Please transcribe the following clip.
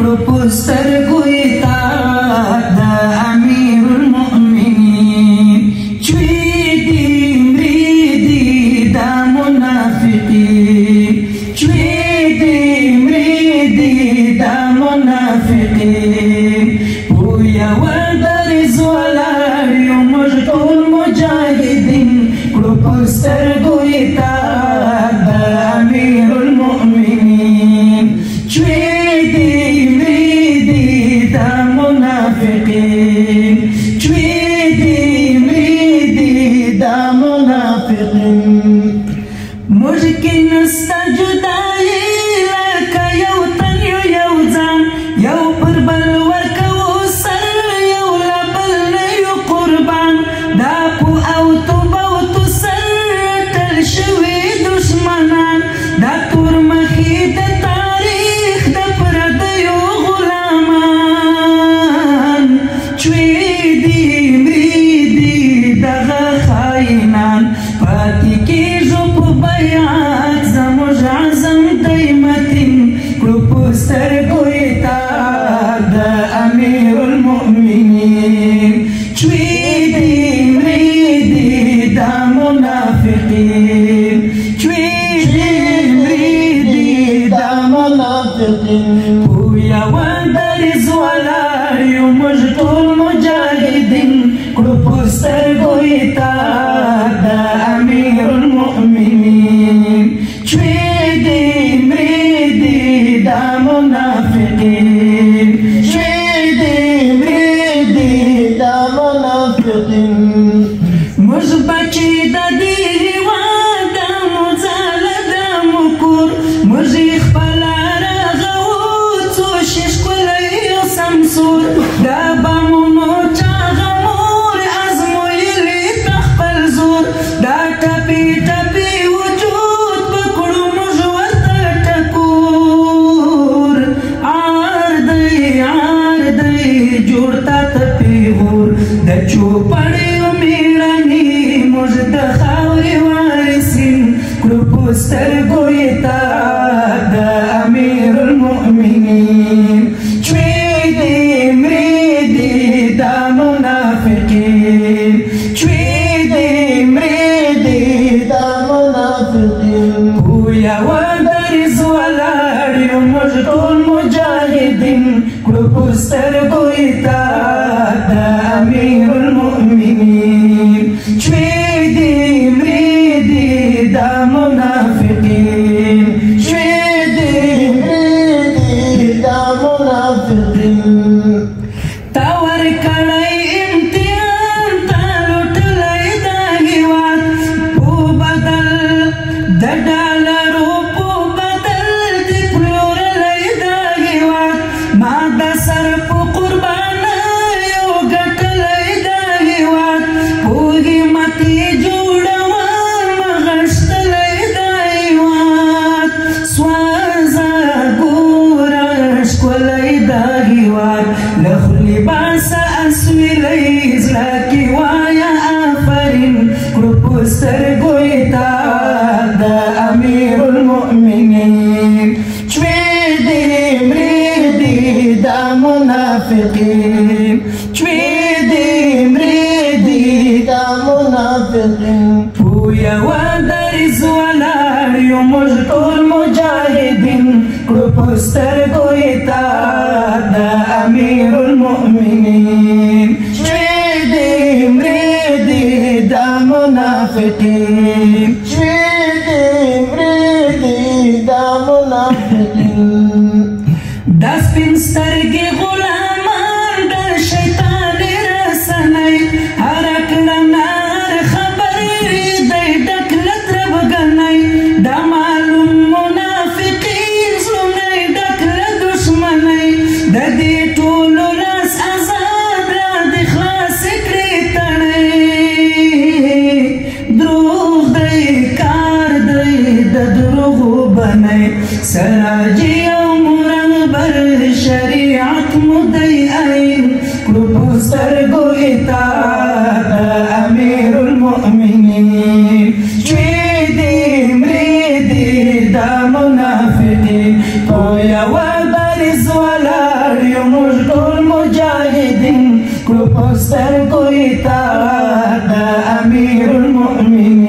کړو په سترګو اطاعت د امیر المؤمنین. چوي دي مري دي دا منافقین، چوي دي مري دي دا منافقین. په یوه دریځ ولاړ یو موږ ټول مجاهدین، کړو په سترګو اطاعت د امیر المؤمنین. چوي دي مري دي دا منافقین، چوي دي مري دي دا منافقین. موږ کې نسته جدایي لکه یو تن یو یو ځان، یو پر بل ورکوو سر، یو له بل نه یو قربان. دا په اوتو بوتو سر رټل شوي دښمنان، دا تور مخي د تاریخ د پردیو غلامان. چوي دي مري دي دغه خاینان، پاتې کېږو په بیعت زموږ عزم دی متین، کړو په سترګو اطاعت د امیر المؤمنین. چوي دي مري دي دا منافقین، چوي دي مري دي دا منافقین. په یوه دریځ ولاړ یو موږ ټول مجاهدین، کړو په سترګو اطاعت د امیر المؤمنین. چوي دي مري دي دا منافقین، چوي دي مري دي دا منافقین. موږ بچي د دې هېواد، دا مو ځاله دا مو کور، موږ یې خپله رغوو څو شي ښکلی او سمسور. دا بمونو چا غمور ازمویلي په خپل زور، دا ټپي ټپي وجود به کړو موږ ورته ټکور. عار دی عار دی جوړ تا ته پیغور، د چوپړیو مېړني موږ د خاورې وارثین، کړو په سترګو اطاعت د امیر المؤمنین. چوي دي مري دي دا منافقین، چوي دي مري دي دا منافقین. په یوه دریځ ولاړ یو موږ ټول مجاهدین، کړو په سترګو اطاعت د امیر المؤمنین. چوي دي مري دي دا منافقین، چوي دي مري دي دا منافقین. تا ورکړی امتحان، تا لوټلی دا هېواد، په بدل د ډالرو په بدل دې پلورلی دا هېواد. ما د سر په قربانیو ګټلی دا هېواد، پوهې متې جوړول ما غښتلی دا هېواد. سوځه ګوره ښکلی دا هېواد، له خولې باسه اسویلی زړه کې وایه آفرین، کړو په سترګو اطاعت د امیر المؤمنین. چوي دي مري دي دا منافقین، چوي دي مري دي دا منافقین. په یوه دریځ ولاړ یو موږ ټول مجاهدین، کړو په سترګو اطاعت د امیر المؤمنین. چوي دي مري دي دا منافقین، چوي دي مري دي دا منافقین. دا سپین سترګې غلامان د شیطان رسنۍ، هره کړنه هر خبرې دی ډک له تربګنۍ. دا معلوم منافقین زړونه یې ډک له دښمنۍ، د دې ټولو لاس ازاد را دې خلاصې کړې تڼۍ. دروغ دی کار دی د دروغو بنۍ، سراجي او مرغبر شریعت مو دی عین، کړو په سترګو اطاعت د امیر المؤمنین. چوي دي مري دي دا منافقین، په یوه دریځ ولاړ په سترګو یې تا د امیر المؤمنین.